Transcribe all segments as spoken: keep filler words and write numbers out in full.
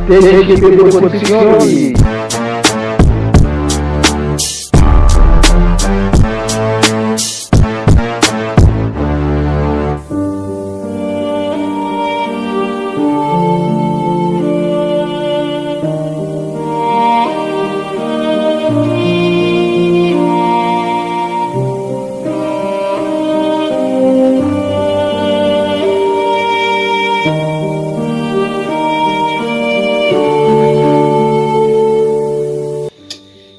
T G P Production li ye.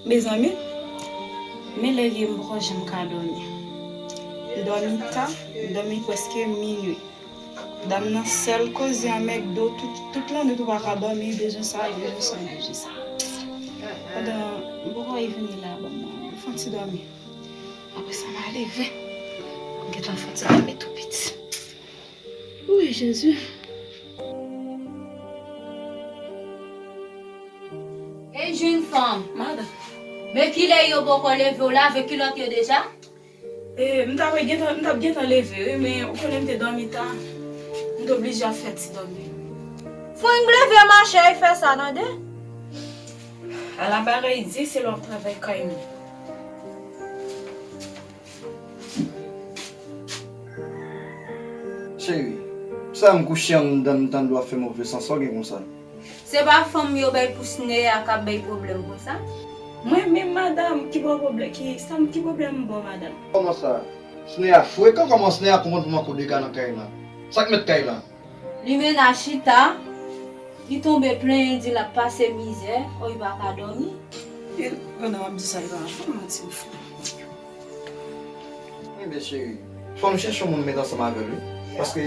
Mezanmi, men lè l ye m poko janm ka dòmi. M dòmi ta, m dòmi prèske minui. Dam nan sèl koze a McDo, tout, tout lannwit ou pa ka dòmi, bezwen sa, bezwen sa, bezwen sa. Pandan m poko rive vini la, ban m fè yon ti dòmi. Apre sa, m a leve. M gentan fè yon ti dòmi tou piti. Wi, Jezi. Ey, jèn fanm. Madanm. Men kilè yo poko leve, w lave kilòt yo deja? E, m t ap gentan, m t ap gentan leve, wi, men ou konnen m te dòmi ta. M te oblije ap fè ti dòmi. Fon leve, machè, e fè sa, tande? Ala bagay di, se lè w ap travay kay moun. Cheri, sa m kouche anndan, m tande w ap fè move san, sa w gen konsa? Se pa fanm yo bay pou Sneya k ap bay pwoblèm konsa? Mwen menm, madanm, ki ba w pwoblèm, ki, sa m, ki pwoblèm m ba w, madanm? Kòman sa? Sneya frekan, kòman Sneya konprann pou m ankò de ka nan kay la? Sa k mèt kay la? Li mennaj chita, li tonbe plenyen, di l ap pase mizè, o, li pa ka dòmi. E, pandan w ap di sa, li pa janm manti, m fou. Ebyen, cheri, fò nou chèche yon moun met ansanm avè l, wi. Paske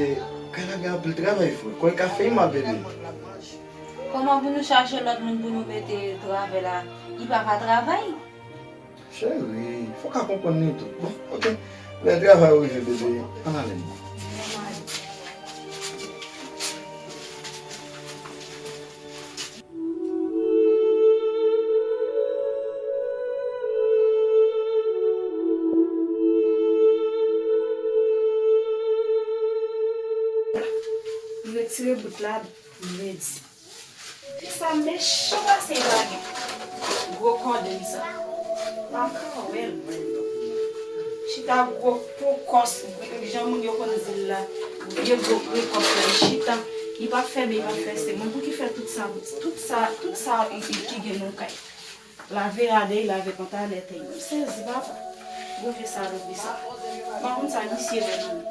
kay la gen anpil travay, frè. Kòman l ka fè mal, bebe? Kòman pou nou chache lòt moun pou nou mete travay la? Li pa ka travay? Cheri, fò w ka konprann li tou. Bon, oke. Lè travay ou rive, bebe, ann ale non. M retire bout la, m redi. Fi sa mechan pase blagen. Gwo kòdenn sa. Pa ka wè l. Chita gwo po kòs, jan moun yo konn di l la. Vye gwo gre kòs la, li chita. Li pa fè byen, li pa fè se. Mwen pou ki fè tout sa, tout sa, tout sa ki gen nan kay. Lave rad, lave pantalèt, m sezi, papa. Gwo vye salopri sa. M pa konn sa misye wè nan li.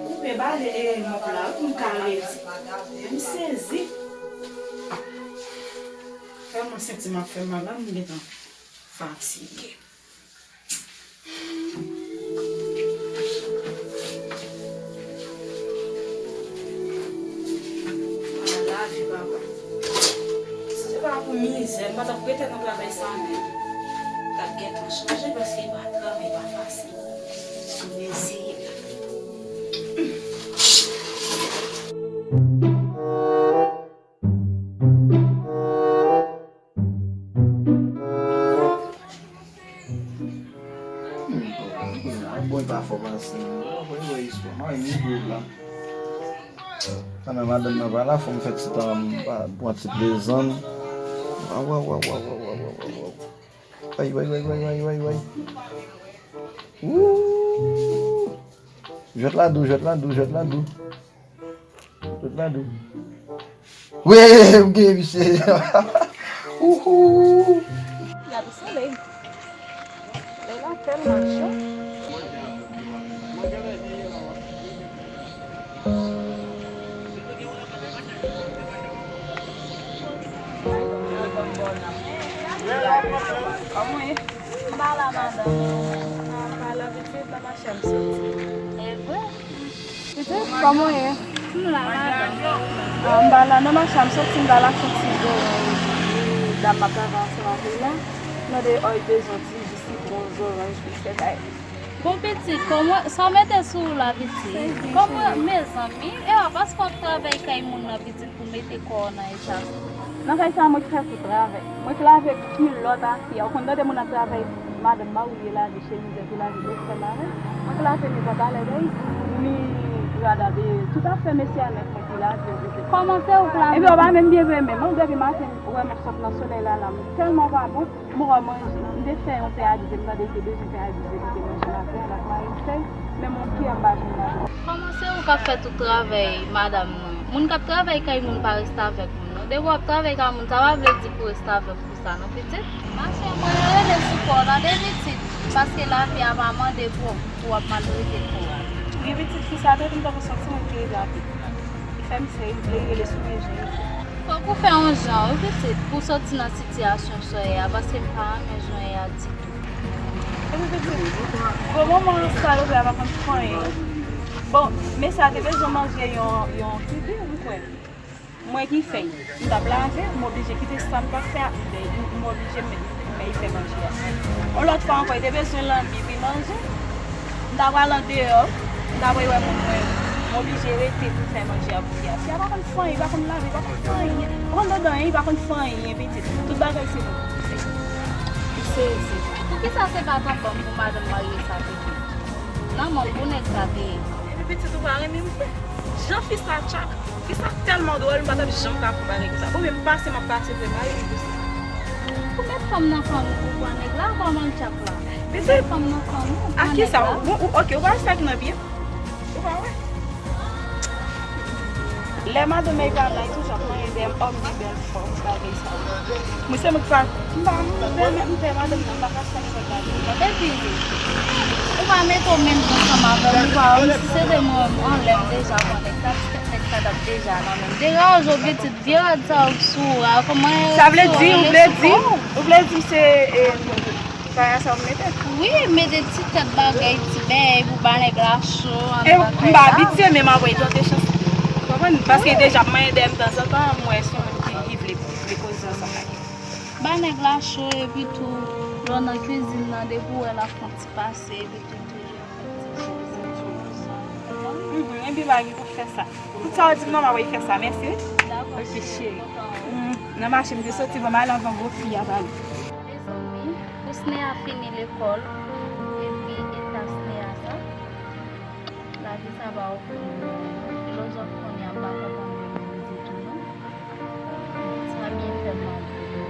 Koupe bale e mòp la, wi, pou m ka redi. M sezi. Tèlman senti m ap fè mal la, m gentan fatige. Ala lavi, papa. Si se pa pou mizè, m pa t ap rete nan travay sa menm. M t ap gentan chanje, paske pa travay pa fasil. Mezire. Bon, e pa fò pase. Mwen wè istwa mwen, mwen la. Pandan madanm nan pa la, fò m fè ti tan, m pa pran ti plezan. Waw, waw, waw. Ay, way, way, way. Wouuu. Jwèt la dou, jwèt la dou, jwèt la dou. Tout la dou. Wi, m gen misye. Ouhou. Gade solèy. Solèy la tèlman cho. Kòman ye? M pa la, madanm. M pa la, pitit, nan mache m soti. E vre? Pitit, kòman w ye? M la, madanm. Ah, m pa la nan mache a, m soti, m t al achte yon ti zoranj pou dam m ap travay ansanm avè l la. M mande, oh, li bezwen ti ji sitwon, zoranj, pitit, ay. Bon, pitit, kòman, sa w mete sou ou la, pitit? Kòman, mezanmi, e pa paske w ap travay kay moun nan, pitit, pou mete kò w nan eta sa. Nan kay sa a, mwen ki fè tout travay. Mwen ki lave kilòt afe a. Ou konn tande moun ap travay, madanm marye lave chemiz, epi lave bèl fè lave. Mwen ki lave ni pantalèt, wi, ni Rada de tout afè mesye a nèt mwen ki lave yo vite. Kòmanse ou k lave. Epi w pa menm byen vre menm. Mwen depi maten, ou wè m ap sot nan solèy la, la, m tèlman pa bon. M wè manje. M te fè yon pè a dize, m tande l te bezwen pè a dize pou te manje maten an, l ap mare fèy. Men m on kiyè m pa jwenn maten. Kòmanse ou k ap fè tout travay madanm nan. Moun k ap travay kay moun pa reste avèk moun non. Depi w ap travay kay moun, sa pa vle di pou w reste avèk pou sa non, pitit. Mache mwen rele sou kò w tande, pitit, paske lavi a pa mande pou, pou w ap maltrete kò w. Wi, pitit, fi sa trete m tankou se yon timoun ki rive apre. Li fè m seri, li rele sou mwen, je. Fòk ou fè yon jan, wi, pitit, pou w soti nan sitiyasyon sa w ye a, paske m pa renmen jan w ye a ditou. Epi, pitit, gwo manman salopri a pa konn fè anyen. Bon, mesye a te bezwen manje yon, yon kibi, ou kwè? Mwen ki fè l. M t ap lave, m oblije kite sa m t ap fè a, m, m oblije m, m fè manje a. Yon lòt fwa ankò, li te bezwen lanbi pou l manje. M ta pral andeyò, m ta pral wè moun mwen, m oblije rete pou fè manje a pou li a. Fi a pa konn fè anyen, li pa konn lave, li pa konn fè anyen. Li pa konn andedan anyen, li pa konn fè anyen, pitit. Tout bagay se mwen ki pou fè. Li sezi. Poukisa se pa t ap bon pou madanm marye sa te fè? Nan mòn pou nèg sa te ye. Epi pitit ou pa renmen m vre. Jan fi sa tchak. Fi sa tèlman dwòl, m pa t ap janm ka fè yon bagay konsa. Bon, men m pase, m ap pase vre, m pa renmen konsa. Ou met fanm nan fanm ou pou pran nèg la, kòman l tchak la? Ou met fanm nan fanm ou, pran nèg la. Bon, ou, ok, ou pa wè sa ki nan pye m? Ou pa wè? Lè madanm mwen pa la, li toujou ap manyen dèyè m, ò, m gen bèl fòm, bagay sa yo. Mwen se mwen ki pa, m pa, m pa, m pa, m pa, madanm nan, m pa ka fè nègòt bagay. Mwen te di, ou pa mete w menm jan ansanm avè m, ou pa wè m, si se te mwen, anlè m deja pran nèg sa, ti tèt nèg sa t ap deja nan men m. Degaje w, pitit, vye rad sa yo k sou ou a, kòman e sou ou, rele sou kò w. Sa vle di, ou vle di, ou vle di se, e, Kaya sa w mete? Wi, mete ti tèt bagay, ti bèy pou ba nèg la cho, ann bagay la. E m pa abitye, men m ap voye tante chans. Ou konprann? Paske deja m manyen dèyè m tanzantan, m wè se yon moun ki, ki vle, ki vle koze ansanm ak li. Ba nèg la cho, epi tou, lè w nan kwizin nan, depi w wè l ap fè yon ti pase, epi tou, toujou fè ti poze, ti poze. Mhm, epi pa gen pou fè sa. Tout sa w di m nan, m ap voye fè sa. Mèsi, wi. Dakò, cheri. Ok, cheri. Mm, nan mache, m te soti, bon, m al anvan gwo fi a pale. Mezanmi, pou Sneha fini lekòl, epi eta Sneha sa, lavi sa pa ofri m non. Filozòf kounye a m pa kontan de li ditou non. Sa byen fè m anpil wi.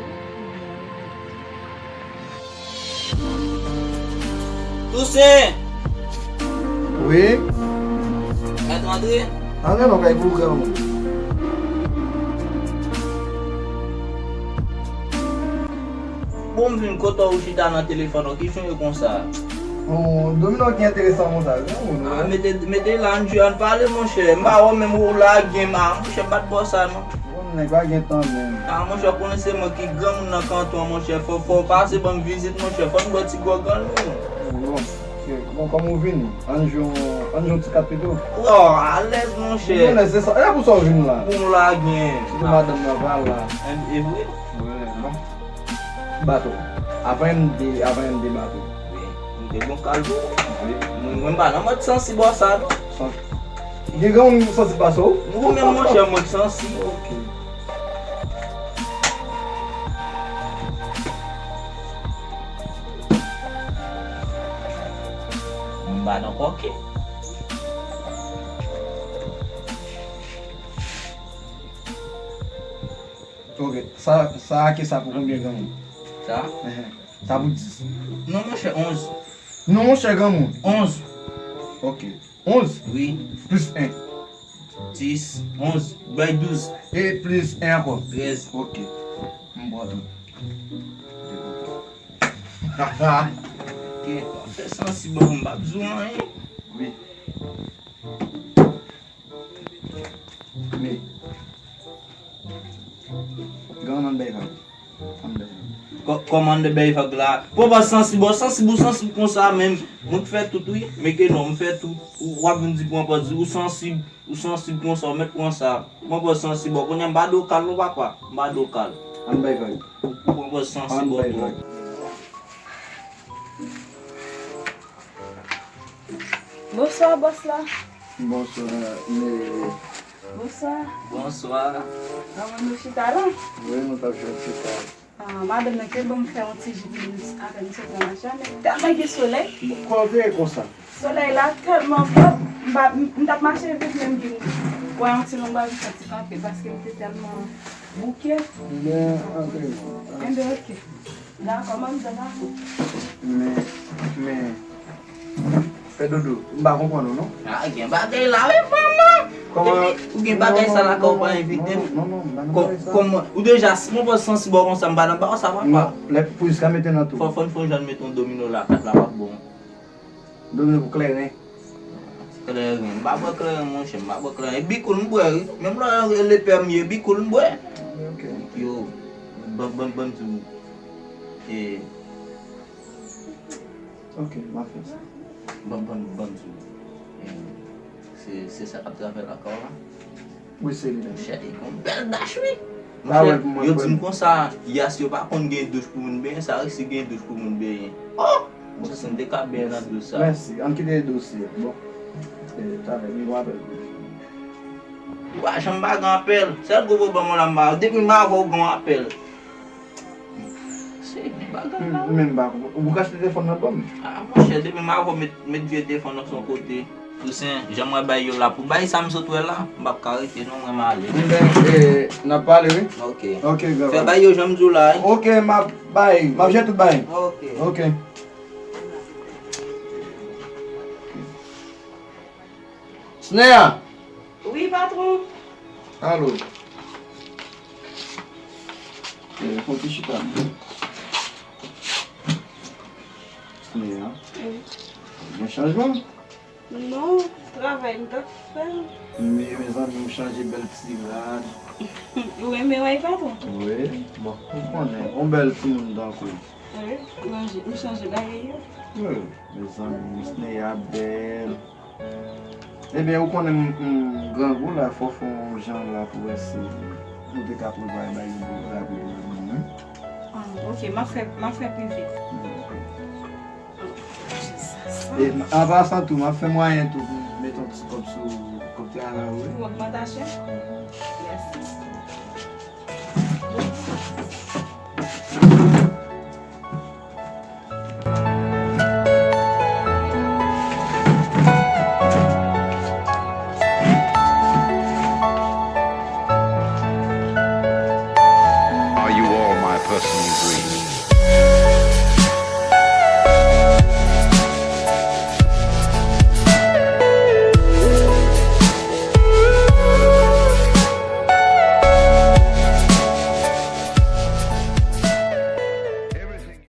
Tousen! Wi? Mèt antre? Antre non, kay pou granmoun. Bon, m vin kote w chita nan telefòn ou, ki jan w ye konsa? Bon, domino ki enteresan konsa, wi, granmoun. Ah, mete, mete la, ann jwe, ann pale, monchè. M pa wè w menm ou lage m, ah, monchè, m pa t ba w sa, non. Bon, nèg pa gen tan menm. Ah, monchè, w konnen se mwen ki granmoun nan kanton an, monchè. Fò, fò w pase ban m vizit, monchè. Fò n bwè ti gwòg an nou. Bon, ok. Bon, kòman w vini? Ann jwe yon, ann jwe yon ti kat pito? Oh, alèz, monchè. Ou konnen se sa. E pou sa w vin la? Pou m lage. Sitou madanm nan pa la. E, e vre? Wi, bon. Bato. Avan M D, avan M D bato. Wi, M D bon kal tou. Wi. Mwen, mwen pa nan mòd sansi bò sa, non. San-, gen granmoun ki sansi pase w? Ou menm, monchè, mwen k sansi. Ok. M pa nan kòki. Ok, sa, sa a ke sa pou konbyen granmoun? Sa? Ehe. Sa pou dis. Non, monchè, onz. Non, monchè, granmoun. Onz. Ok. Onz? Wi. Plis en. Dis, onz, bay douz. E plis en ankò? Trèz. Ok. M pran tou. Ok, pa fè sansi bò, m p ap di w anyen. Wi. Men. Granmoun, ann bay vag. Ann bay vag. Kò-, kòman ann bay vag la? Pran pa sansib, ou sansib, ou sansib konsa menm. Mwen k fè tout, wi. Men ke non, m fè tout. Ou, w ap vin di pran pa di, ou sansib, ou sansib konsa, ou mèt pran sa. Pran pa sansib, bon, kounye a m pa do kal non, papa. M pa do kal. Ann bay vag. Ou, ou pran pa sansib, ann bay vag. Bonswa, bòs la. Bonswa, men. Bonswa. Bonswa. Kòman nou chita la? Wi, nou t ap jwenn chita. Ah, madanm nan te ban m fè yon ti ji pou nou apre n sot nan mache a, men tèlman gen solèy. Bon, kòman w te ye konsa? Solèy la tèlman fò, M pa, m, m t ap mache vit, men m vin wè yon ti lonbray, m santi kanpe, paske m te tèlman bouke. Enben, ok. Enben, ok. Dakò, manmi, dakò. Men, men, Pè Dodo, m pa konprann ou, non. Ah, gen bagay la, wi, manman. Kòman? Epi, ou gen bagay sa lakay ou pa envite m. Non, non, non, m pa nan bagay sa. Kòman? Ou deja, si mwen pran sansi bò konsa, m pa nan bagay sa, papa. Non, lè pou jiska mete nan tou. Fò, fò n fè yon jan mete yon domino la, kat la, p ap bon. Domino pou kleren. Kleren, m pa bwè kleren, monchè, m pa bwè kleren. E bikoul m bwè, wi. Menm lè lepè m ye, bikoul m bwè. Ok. Yo, ban, ban, ban m di w. E, Ok, m ap fè sa. Ban, ban, ban m di w. E, se, se sa k ap travay lakay w la? Wi, se li menm. Monchè, li gon bèl dach, wi. Monchè, yo di m konsa, Yas yo pa konn gen douch pou moun benyen, sa resi gen douch pou moun benyen. Oh! Monchè, si m te ka benyen nan douch sa. Mèsi. Ann kite dosye. Bon. E, talè, m gon apèl pou ou. Ou pa janm pa gen apèl. Sèl gwo pwoblèm ou la, m pa, depi m avè w gen yon apèl. Se bagay la. Men m pa konprann. Ou kache telefòn nan ban m? Ah, monchè, depi m avè w met, met vye telefòn nan sou yon kote. Tousen, jan mwen bay yo la, pou bay sa m sot wè la, m p ap ka rete non, mwen m ale. Enben, e, n ap pale, wi. Ok. Ok, gran. Fè bay yo jan m di w la, wi. Ok, m ap bay, m ap jere tout bay. Ok. Ok. Sneya! Wi, patwon. Alo. E, fè yon ti chita. Sneya. Wi. Gen chanjman? Non, travay m t ap fè. Men, mezanmi, ou chanje bèl ti rad. Ou renmen wè, patwon? Wi. Bon, ou konnen, yon bèl timoun tankou w. Wi, m chanje, m chanje bagay yo. Wi, mezanmi, Miss Neya bèl. Ebyen, ou konnen m, m grangou la, fò fè yon jan la pou wè si nou te ka prepare bagay yo rapid, rapid, wi. Ah, ok, m ap fè, m ap fè pi vit. Ok. E, an pasan tou, m ap fè mwayen tou pou m mete yon ti kòb sou kòb travay ou, wi. Pou ogmantasyon? Mèsi.